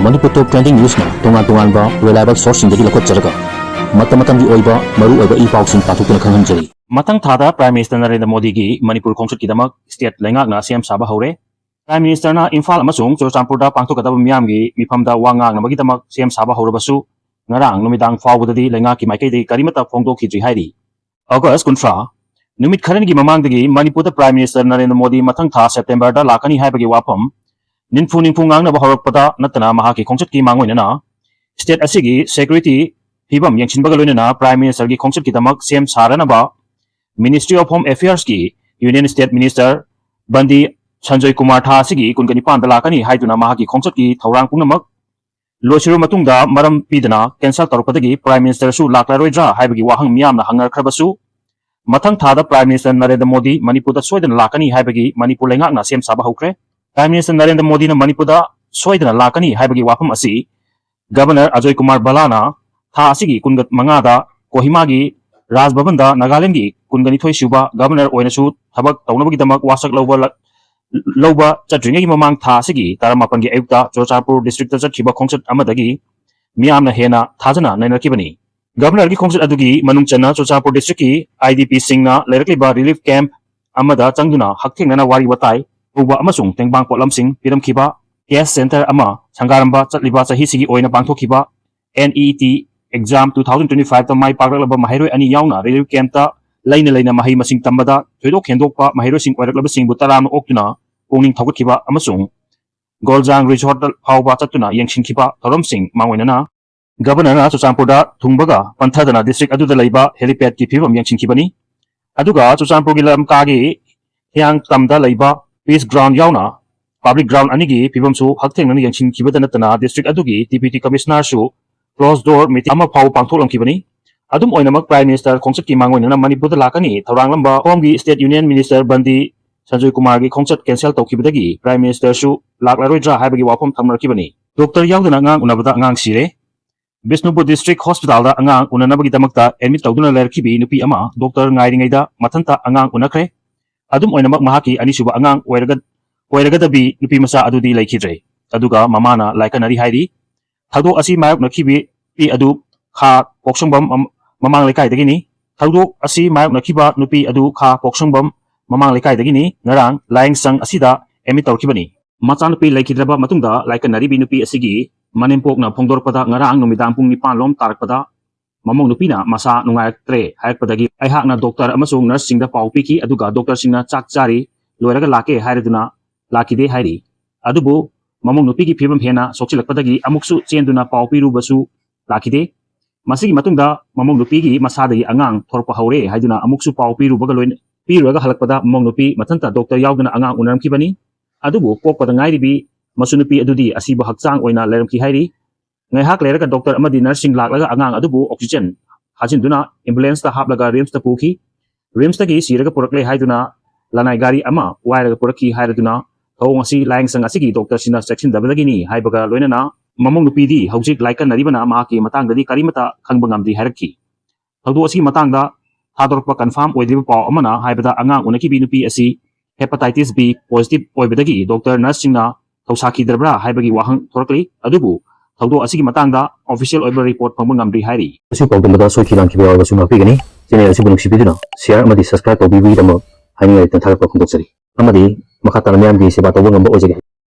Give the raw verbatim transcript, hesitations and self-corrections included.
ꯃꯅꯤꯄꯨꯔ ꯇꯣꯞ trending ꯅ꯭ꯌꯨꯁꯅ ꯇꯣꯉꯥꯟ ꯇꯣꯉꯥꯟꯕ reliable ꯁꯣꯔꯁꯁꯤꯡꯗꯒꯤ ꯂꯧꯈꯠꯆꯔꯒ ꯃꯇꯝ ꯃꯇꯝꯒꯤ ꯑꯣꯏꯕ ꯃꯔꯨ ꯑꯣꯏꯕ ꯏ ꯄꯥꯎꯁꯤꯡ ꯄꯥꯊꯣꯛꯇꯨꯅ ꯈꯪꯍꯟꯖꯔꯤ꯫ ꯃꯊꯪ ꯊꯥꯗ ꯄ꯭ꯔꯥꯏꯝ ꯃꯤꯅꯤꯁꯇꯔ ꯅꯔꯦꯟꯗ꯭ꯔ ꯃꯣꯗꯤꯒꯤ ꯃꯅꯤꯄꯨꯔ ꯈꯣꯡꯆꯠꯀꯤꯗꯃꯛ ꯁ꯭ꯇꯦꯠ ꯂꯩꯉꯥꯛꯅ ꯁꯦꯝ ꯁꯥꯕ ꯍꯧꯔꯦ꯫ ꯄ꯭ꯔꯥꯏꯝ ꯃꯤꯅꯤꯁꯇꯔꯅ ꯏꯝꯐꯥꯜ ꯑꯃꯁꯨꯡ ꯆꯨꯔꯆꯥꯟꯄꯨꯔꯗ ꯄꯥꯡꯊꯣꯛꯀꯗꯕ ꯃꯤꯌꯥꯝꯒꯤ ꯃꯤꯐꯝꯗ ꯋꯥ ꯉꯥꯡꯅꯕꯒꯤꯗꯃꯛ ꯁꯦꯝ ꯁꯥꯕ ꯍꯧꯔꯕꯁꯨ, ꯉꯔꯥꯡ ꯅꯨꯃꯤꯗꯥꯡ ꯐꯥꯎꯕꯗꯗꯤ ꯂꯩꯉꯥꯛꯀꯤ ꯃꯥꯏꯀꯩꯗꯒꯤ ꯀꯔꯤꯃꯠꯇ ꯐꯣꯡꯗꯣꯛꯈꯤꯗ꯭ꯔꯤ ꯍꯥꯏꯔꯤ꯫ ꯑꯣꯒꯁ ꯀꯨꯟꯊ꯭ꯔꯥ, ꯅꯨꯃꯤꯠ ꯈꯔꯅꯤꯒꯤ ꯃꯃꯥꯡꯗꯒꯤ ꯃꯅꯤꯄꯨꯔꯗ ꯄ꯭ꯔꯥꯏꯝ ꯃꯤꯅꯤꯁꯇꯔ ꯅꯔꯦꯟꯗ꯭ꯔ ꯃꯣꯗꯤ ꯃꯊꯪ ꯊꯥ ꯁꯦꯞꯇꯦꯝꯕꯔꯗ ꯂꯥꯛꯀꯅꯤ ꯍꯥꯏꯕꯒꯤ ꯋꯥꯐꯝ ꯅꯤꯟꯐꯨ ꯅꯤꯟꯐꯨ ꯉꯥꯡꯅꯕ ꯍꯧꯔꯛꯄꯗ ꯅꯠꯇꯅ ꯃꯍꯥꯛꯀꯤ ꯈꯣꯡꯆꯠꯀꯤ ꯃꯥꯡꯑꯣꯏꯅꯅ ꯁ꯭ꯇꯦꯠ ꯑꯁꯤꯒꯤ ꯁꯦꯀ꯭ꯌꯨꯔꯤꯇꯤ ꯐꯤꯕꯝ ꯌꯦꯡꯁꯤꯟꯕꯒ ꯂꯣꯏꯅꯅ ꯄ꯭ꯔꯥꯏꯝ ꯃꯤꯅꯤꯁꯇꯔꯒꯤ ꯈꯣꯡꯆꯠꯀꯤꯗꯃꯛ ꯁꯦꯝ ꯁꯥꯔꯅꯕ ꯃꯤꯅꯤꯁꯇ꯭ꯔꯤ ꯑꯣꯐ ꯍꯣꯝ ꯑꯦꯐꯤꯌꯔꯁꯀꯤ union state minister Bandi Sanjay Kumar ꯊꯥ ꯑꯁꯤꯒꯤ ꯀꯨꯟꯒ ꯅꯤꯄꯥꯟꯗ ꯂꯥꯛꯀꯅꯤ ꯍꯥꯏꯗꯨꯅ ꯃꯍꯥꯛꯀꯤ ꯈꯣꯡꯆꯠꯀꯤ ꯊꯧꯔꯥꯡ ꯄꯨꯝꯅꯃꯛ ꯂꯣꯏꯁꯤꯜꯂꯕ ꯃꯇꯨꯡꯗ ꯃꯔꯝ ꯄꯤꯗꯅ ꯀꯦꯟꯁꯦꯜ ꯇꯧꯔꯛꯄꯗꯒꯤ ꯄ꯭ꯔꯥꯏꯝ ꯃꯤꯅꯤꯁꯇꯔꯁꯨ ꯂꯥꯛꯂꯔꯣꯏꯗ꯭ꯔꯥ ꯍꯥꯏꯕꯒꯤ ꯋꯥꯍꯪ ꯃꯤꯌꯥꯝꯅ ꯍꯪꯅꯔꯛꯈ꯭ꯔꯕꯁꯨ, ꯃꯊꯪ ꯊꯥꯗ ꯄ꯭ꯔꯥꯏꯝ ꯃꯤꯅꯤꯁꯇꯔ ꯅꯔꯦꯟꯗ꯭ꯔ ꯃꯣꯗꯤ ꯃꯅꯤꯄꯨꯔꯗ ꯁꯣꯏꯗꯅ ꯂꯥꯛꯀꯅꯤ ꯍꯥꯏꯕꯒꯤ ꯃꯅꯤꯄꯨꯔ ꯂꯩꯉꯥꯛꯅ ꯁꯦꯝ ꯁꯥꯕ ꯍꯧꯈ꯭ꯔꯦ꯫ ꯄ꯭ꯔꯥꯏꯝ ꯃꯤꯅꯤꯁꯇꯔ ꯅꯔꯦꯟꯗ꯭ꯔ ꯃꯣꯗꯤꯅ ꯃꯅꯤꯄꯨꯔꯗ ꯁꯣꯏꯗꯅ ꯂꯥꯛꯀꯅꯤ ꯍꯥꯏꯕꯒꯤ ꯋꯥꯐꯝ ꯑꯁꯤ ꯒꯕꯔꯅꯔ ꯑꯖꯣꯏ ꯀꯨꯃꯥꯔ ꯚꯜꯂꯥꯅ ꯊꯥ ꯑꯁꯤꯒꯤ ꯀꯨꯟꯒ ꯃꯉꯥꯗ ꯀꯣꯍꯤꯃꯥꯒꯤ ꯔꯥꯖ ꯚꯕꯟꯗ ꯅꯥꯒꯥꯂꯦꯟꯗꯒꯤ ꯀꯨꯟꯒ ꯅꯤꯊꯣꯏ ꯁꯨꯕ ꯒꯕꯔꯅꯔ ꯑꯣꯏꯅꯁꯨ ꯊꯕꯛ ꯇꯧꯅꯕꯒꯤꯗꯃꯛ ꯋꯥꯁꯛ ꯂꯧꯕ ꯂ-, ꯂꯧꯕ ꯆꯠꯇ꯭ꯔꯤꯉꯩꯒꯤ ꯃꯃꯥꯡ ꯊꯥ ꯑꯁꯤꯒꯤ ꯇꯔꯥꯃꯥꯄꯟꯒꯤ ꯑꯌꯨꯛꯇ ꯆꯨꯔꯆꯥꯟꯄꯨꯔ ꯗꯤꯁꯇ꯭ꯔꯤꯛꯇ ꯆꯠꯈꯤꯕ ꯈꯣꯡꯆꯠ ꯑꯃꯗꯒꯤ ꯃꯤꯌꯥꯝꯅ ꯍꯦꯟꯅ ꯊꯥꯖꯅ ꯅꯩꯅꯔꯛꯈꯤꯕꯅꯤ꯫ ꯒꯕꯔꯅꯔꯒꯤ ꯈꯣꯡꯆꯠ ꯑꯗꯨꯒꯤ ꯃꯅꯨꯡ ꯆꯟꯅ ꯆꯨꯔꯆꯥꯟꯄꯨꯔ ꯗꯤꯁꯇ꯭ꯔꯤꯛꯀꯤ ꯑꯥꯏ ꯗꯤ ꯄꯤꯁꯤꯡꯅ ꯂꯩꯔꯛꯂꯤꯕ ꯔꯤꯂꯤꯐ ꯀꯦꯝꯞ ꯑꯃꯗ ꯆꯪꯗꯨꯅ ꯍꯛꯊꯦꯡꯅꯅ ꯋꯥꯔꯤ ꯋꯥꯇꯥꯏ ꯇꯧꯕ ꯑꯃꯁꯨꯡ ꯇꯦꯡꯕꯥꯡ ꯄꯣꯠꯂꯝꯁꯤꯡ ꯄꯤꯔꯝꯈꯤꯕ, ꯀꯦꯁ ꯁꯦꯟꯇꯔ ꯑꯃ ꯁꯪꯒꯥꯔꯝꯕ ꯆꯠꯂꯤꯕ ꯆꯍꯤꯁꯤꯒꯤ ꯑꯣꯏꯅ ꯄꯥꯡꯊꯣꯛꯈꯤꯕ N E E T exam two thousand twenty ꯐꯥꯏꯚꯇ ꯃꯥꯏ ꯄꯥꯛꯂꯛꯂꯕ ꯃꯍꯩꯔꯣꯏ ꯑꯅꯤ ꯌꯥꯎꯅ ꯔꯤꯂꯤꯐ ꯀꯦꯝꯞꯇ ꯂꯩꯅ ꯂꯩꯅ ꯃꯍꯩ ꯃꯁꯤꯡ ꯇꯝꯕꯗ ꯊꯣꯏꯗꯣꯛ ꯍꯦꯟꯗꯣꯛꯄ ꯃꯍꯩꯔꯣꯏꯁꯤꯡ ꯑꯣꯏꯔꯛꯂꯕꯁꯤꯡꯕꯨ ꯇꯔꯥꯝꯅ ꯑꯣꯛꯇꯨꯅ ꯄꯨꯛꯅꯤꯡ ꯊꯧꯒꯠꯈꯤꯕ ꯑꯃꯁꯨꯡ ꯒꯣꯜꯖꯥꯡ ꯔꯤꯁꯣꯔꯠ ꯐꯥꯎꯕ ꯆꯠꯇꯨꯅ ꯌꯦꯡꯁꯤꯟꯈꯤꯕ ꯊꯧꯔꯝꯁꯤꯡ ꯃꯥꯡꯑꯣꯏꯅꯅ ꯒꯕꯔꯅꯔꯅ ꯆꯨꯔꯆꯥꯟꯄꯨꯔꯗ ꯊꯨꯡꯕꯒ ꯄꯟꯊꯗꯅ ꯗꯤꯁꯇ꯭ꯔꯤꯛ ꯑꯗꯨꯗ ꯂꯩꯕ ꯍꯦꯂꯤꯄꯦꯗꯀꯤ ꯐꯤꯕꯝ ꯌꯦꯡꯁꯤꯟꯈꯤꯕꯅꯤ꯫ ꯑꯗꯨꯒ ꯆꯨꯔꯆꯥꯟꯄꯨꯔꯒꯤ ꯂꯝꯀꯥꯒꯤ ꯍꯤꯌꯥꯡ ꯇꯝꯗ ꯂꯩꯕ ꯄꯤꯁ ꯒ꯭ꯔꯥꯎꯟ ꯌꯥꯎꯅ ꯄꯕ꯭ꯂꯤꯛ ꯒ꯭ꯔꯥꯎꯟ ꯑꯅꯤꯒꯤ ꯐꯤꯕꯝꯁꯨ ꯍꯛꯊꯦꯡꯅꯅ ꯌꯦꯡꯁꯤꯟꯈꯤꯕꯗ ꯅꯠꯇꯅ ꯗꯤꯁꯇ꯭ꯔꯤꯛ ꯑꯗꯨꯒꯤ ꯗꯤꯄ꯭ꯌꯨꯇꯤ ꯀꯃꯤꯁꯅꯔꯁꯨ ꯀ꯭ꯂꯣꯖ ꯗꯣꯔ ꯃꯤꯇꯤꯡ ꯑꯃ ꯐꯥꯎꯕ ꯄꯥꯡꯊꯣꯛꯂꯝꯈꯤꯕꯅꯤ꯫ ꯑꯗꯨꯝ ꯑꯣꯏꯅꯃꯛ ꯄ꯭ꯔꯥꯏꯝ ꯃꯤꯅꯤꯁꯇꯔ ꯈꯣꯡꯆꯠꯀꯤ ꯃꯥꯡꯑꯣꯏꯅꯅ ꯃꯅꯤꯄꯨꯔꯗ ꯂꯥꯛꯀꯅꯤ ꯊꯧꯔꯥꯡꯂꯝꯕ ꯍꯣꯝꯒꯤ state union minister Bandi Sanjoy ꯀꯨꯃꯥꯔꯒꯤ ꯈꯣꯡꯆꯠ ꯀꯦꯟꯁꯦꯜ ꯇꯧꯈꯤꯕꯗꯒꯤ ꯄ꯭ꯔꯥꯏꯝ ꯃꯤꯅꯤꯁꯇꯔꯁꯨ ꯂꯥꯛꯂꯔꯣꯏꯗ꯭ꯔꯥ ꯍꯥꯏꯕꯒꯤ ꯋꯥꯐꯝ ꯊꯝꯅꯔꯛꯈꯤꯕꯅꯤ꯫ ꯗꯣꯛꯇꯔ ꯌꯥꯎꯗꯅ ꯑꯉꯥꯡ ꯎꯅꯕꯗ ꯑꯉꯥꯡ ꯁꯤꯔꯦ꯫ ꯕꯤꯁꯅꯨꯄꯨꯔ ꯗꯤꯁꯇ꯭ꯔꯤꯛ ꯍꯣꯁꯄꯤꯇꯥꯜꯗ ꯑꯉꯥꯡ ꯎꯅꯅꯕꯒꯤꯗꯃꯛꯇ ꯑꯦꯗꯃꯤꯠ ꯇꯧꯗꯨꯅ ꯂꯩꯔꯛꯈꯤꯕꯤ ꯅꯨꯄꯤ ꯑꯃ ꯗꯣꯛꯇꯔ ꯉꯥꯏꯔꯤꯉꯩꯗ ꯃꯊꯟꯇ ꯑꯉꯥꯡ ꯎꯅꯈ꯭ꯔꯦ꯫ ꯑꯗꯨꯝ ꯑꯣꯏꯅꯃꯛ, ꯃꯍꯥꯛꯀꯤ ꯑꯅꯤꯁꯨꯕ ꯑꯉꯥꯡ ꯑꯣꯏꯔꯒ-, ꯑꯣꯏꯔꯒꯗꯕꯤ ꯅꯨꯄꯤ ꯃꯆꯥ ꯑꯗꯨꯗꯤ ꯂꯩꯈꯤꯗ꯭ꯔꯦ꯫ ꯑꯗꯨꯒ ꯃꯃꯥꯅ ꯂꯥꯏꯀꯠꯅꯔꯤ ꯍꯥꯏꯔꯤ꯫ ꯊꯧꯗꯣꯛ ꯑꯁꯤ ꯃꯥꯌꯣꯛꯅꯈꯤꯕ ꯅꯨꯄꯤ ꯑꯗꯨ ꯈꯥ ꯄꯣꯛꯁꯪꯕꯝ ꯃꯃꯥꯡ ꯂꯩꯀꯥꯏꯗꯒꯤꯅꯤ꯫ ꯊꯧꯗꯣꯛ ꯑꯁꯤ ꯃꯥꯌꯣꯛꯅꯈꯤꯕ ꯅꯨꯄꯤ ꯑꯗꯨ ꯈꯥ ꯄꯣꯛꯁꯪꯕꯝ ꯃꯃꯥꯡ ꯂꯩꯀꯥꯏꯗꯒꯤꯅꯤ꯫ ꯉꯔꯥꯡ ꯂꯥꯌꯦꯡꯁꯪ ꯑꯁꯤꯗ ꯑꯦꯗꯃꯤꯠ ꯇꯧꯔꯛꯈꯤꯕꯅꯤ꯫ ꯃꯆꯥꯅꯨꯄꯤ ꯂꯩꯈꯤꯗ꯭ꯔꯕ ꯃꯇꯨꯡꯗ ꯂꯥꯏꯀꯠꯅꯔꯤꯕꯤ ꯅꯨꯄꯤ ꯑꯁꯤꯒꯤ ꯃꯅꯦꯝꯄꯣꯛꯅ ꯐꯣꯡꯗꯣꯔꯛꯄꯗ, ꯉꯔꯥꯡ ꯅꯨꯃꯤꯗꯥꯡ ꯄꯨꯡ ꯅꯤꯄꯥꯟ ꯂꯣꯝ ꯇꯥꯔꯛꯄꯗ ꯃꯃꯧ ꯅꯨꯄꯤꯅ ꯃꯁꯥ ꯅꯨꯡꯉꯥꯏꯔꯛꯇ꯭ꯔꯦ ꯍꯥꯏꯔꯛꯄꯗꯒꯤ ꯑꯩꯍꯥꯛꯅ ꯗꯣꯛꯇꯔ ꯑꯃꯁꯨꯡ ꯅꯔꯁꯁꯤꯡꯗ ꯄꯥꯎ ꯄꯤꯈꯤ, ꯑꯗꯨꯒ ꯗꯣꯛꯇꯔꯁꯤꯡꯅ ꯆꯥꯛ ꯆꯥꯔꯤ, ꯂꯣꯏꯔꯒ ꯂꯥꯛꯀꯦ ꯍꯥꯏꯔꯗꯨꯅ ꯂꯥꯛꯈꯤꯗꯦ ꯍꯥꯏꯔꯤ꯫ ꯑꯗꯨꯕꯨ ꯃꯃꯧ ꯅꯨꯄꯤꯒꯤ ꯐꯤꯕꯝ ꯍꯦꯟꯅ ꯁꯣꯛꯆꯤꯜꯂꯛꯄꯗꯒꯤ ꯑꯃꯨꯛꯁꯨ ꯆꯦꯟꯗꯨꯅ ꯄꯥꯎ ꯄꯤꯔꯨꯕꯁꯨ ꯂꯥꯛꯈꯤꯗꯦ꯫ ꯃꯁꯤꯒꯤ ꯃꯇꯨꯡꯗ ꯃꯃꯧ ꯅꯨꯄꯤꯒꯤ ꯃꯁꯥꯗꯒꯤ ꯑꯉꯥꯡ ꯊꯣꯔꯛꯄ ꯍꯧꯔꯦ ꯍꯥꯏꯗꯨꯅ ꯑꯃꯨꯛꯁꯨ ꯄꯥꯎ ꯄꯤꯔꯨꯕꯒ ꯂꯣꯏꯅ ꯄꯤꯔꯨꯔꯒ ꯍꯜꯂꯛꯄꯗ ꯃꯃꯧ ꯅꯨꯄꯤ ꯃꯊꯟꯇ ꯗꯣꯛꯇꯔ ꯌꯥꯎꯗꯅ ꯑꯉꯥꯡ ꯎꯅꯔꯝꯈꯤꯕꯅꯤ꯫ ꯑꯗꯨꯕꯨ ꯄꯣꯛꯄꯗ ꯉꯥꯏꯔꯤꯕꯤ ꯃꯁꯨ ꯅꯨꯄꯤ ꯑꯗꯨꯗꯤ ꯑꯁꯤꯕ ꯍꯛꯆꯥꯡ ꯑꯣꯏꯅ ꯂꯩꯔꯝꯈꯤ ꯍꯥꯏꯔꯤ꯫ ꯉꯥꯏꯍꯥꯛ ꯂꯩꯔꯒ ꯗꯣꯛꯇꯔ ꯑꯃꯗꯤ ꯅꯔꯁꯁꯤꯡ ꯂꯥꯛꯂꯒ ꯑꯉꯥꯡ ꯑꯗꯨꯕꯨ ꯑꯣꯛꯁꯤꯖꯦꯟ ꯊꯥꯖꯤꯟꯗꯨꯅ ꯑꯦꯝꯕꯨꯂꯦꯟꯁꯇ ꯍꯥꯞꯂꯒ ꯔꯤꯝꯁꯇ ꯄꯨꯈꯤ꯫ ꯔꯤꯝꯁꯇꯒꯤ ꯁꯤꯔꯒ ꯄꯨꯔꯛꯂꯦ ꯍꯥꯏꯗꯨꯅ ꯂꯅꯥꯏ ꯒꯥꯔꯤ ꯑꯃ ꯋꯥꯏꯔꯒ ꯄꯨꯔꯛꯈꯤ ꯍꯥꯏꯔꯗꯨꯅ ꯊꯧꯑꯣꯡ ꯑꯁꯤ ꯂꯥꯌꯦꯡꯁꯪ ꯑꯁꯤꯒꯤ ꯗꯣꯛꯇꯔꯁꯤꯡꯅ ꯆꯦꯛꯁꯤꯟꯗꯕꯗꯒꯤꯅꯤ ꯍꯥꯏꯕꯒ ꯂꯣꯏꯅꯅ ꯃꯃꯧ ꯅꯨꯄꯤꯗꯤ ꯍꯧꯖꯤꯛ ꯂꯥꯏꯀꯠꯅꯔꯤꯕꯅ ꯃꯍꯥꯛꯀꯤ ꯃꯇꯥꯡꯗꯗꯤ ꯀꯔꯤꯃꯠꯇ ꯈꯪꯕ ꯉꯝꯗ꯭ꯔꯤ ꯍꯥꯏꯔꯛꯈꯤ꯫ ꯊꯧꯗꯣꯛ ꯑꯁꯤꯒꯤ ꯃꯇꯥꯡꯗ ꯊꯥꯗꯣꯔꯛꯄ ꯀꯟꯐꯥꯔꯝ ꯑꯣꯏꯗ꯭ꯔꯤꯕ ꯄꯥꯎ ꯑꯃꯅ ꯍꯥꯏꯕꯗ, ꯑꯉꯥꯡ ꯎꯅꯈꯤꯕꯤ ꯅꯨꯄꯤ ꯑꯁꯤ ꯍꯦꯄꯥꯇꯥꯏꯇꯤꯁ ꯕꯤ ꯄꯣꯖꯤꯇꯤꯚ ꯑꯣꯏꯕꯗꯒꯤ ꯗꯣꯛꯇꯔ ꯅꯔꯁꯁꯤꯡꯅ ꯊꯧꯁꯥꯈꯤꯗ꯭ꯔꯕ꯭ꯔꯥ ꯍꯥꯏꯕꯒꯤ ꯋꯥꯍꯪ ꯊꯣꯔꯛꯂꯤ꯫ ꯑꯗꯨꯕꯨ ꯊꯧꯗꯣꯛ ꯑꯁꯤꯒꯤ ꯃꯇꯥꯡꯗ ꯑꯣꯐꯤꯁꯤꯌꯦꯜ ꯑꯣꯏꯕ ꯔꯤꯄꯣꯔꯠ ꯐꯪꯕ ꯉꯝꯗ꯭ꯔꯤ ꯍꯥꯏꯔꯤ꯫ ꯑꯁꯤ ꯄꯥꯎꯗꯝꯕꯗ ꯁꯣꯏꯈꯤ ꯂꯥꯟꯈꯤꯕ ꯌꯥꯎꯔꯕꯁꯨ ꯉꯥꯛꯄꯤꯒꯅꯤ꯫ ꯆꯦꯅꯦꯜ ꯑꯁꯤꯕꯨ ꯅꯨꯡꯁꯤꯕꯤꯗꯨꯅ ꯁꯤꯌꯥꯔ ꯑꯃꯗꯤ ꯁꯕꯁꯀ꯭ꯔꯥꯏꯕ ꯇꯧꯕꯤꯕꯒꯤꯗꯃꯛ ꯍꯥꯏꯅꯤꯡꯉꯥꯏ ꯂꯩꯇꯅ ꯊꯥꯒꯠꯄ ꯐꯣꯡꯗꯣꯛꯆꯔꯤ꯫ ꯑꯃꯗꯤ ꯃꯈꯥ ꯇꯥꯅ ꯃꯤꯌꯥꯝꯒꯤ ꯁꯦꯕꯥ ꯇꯧꯕ ꯉꯝꯕ ꯑꯣꯏꯖꯒꯦ꯫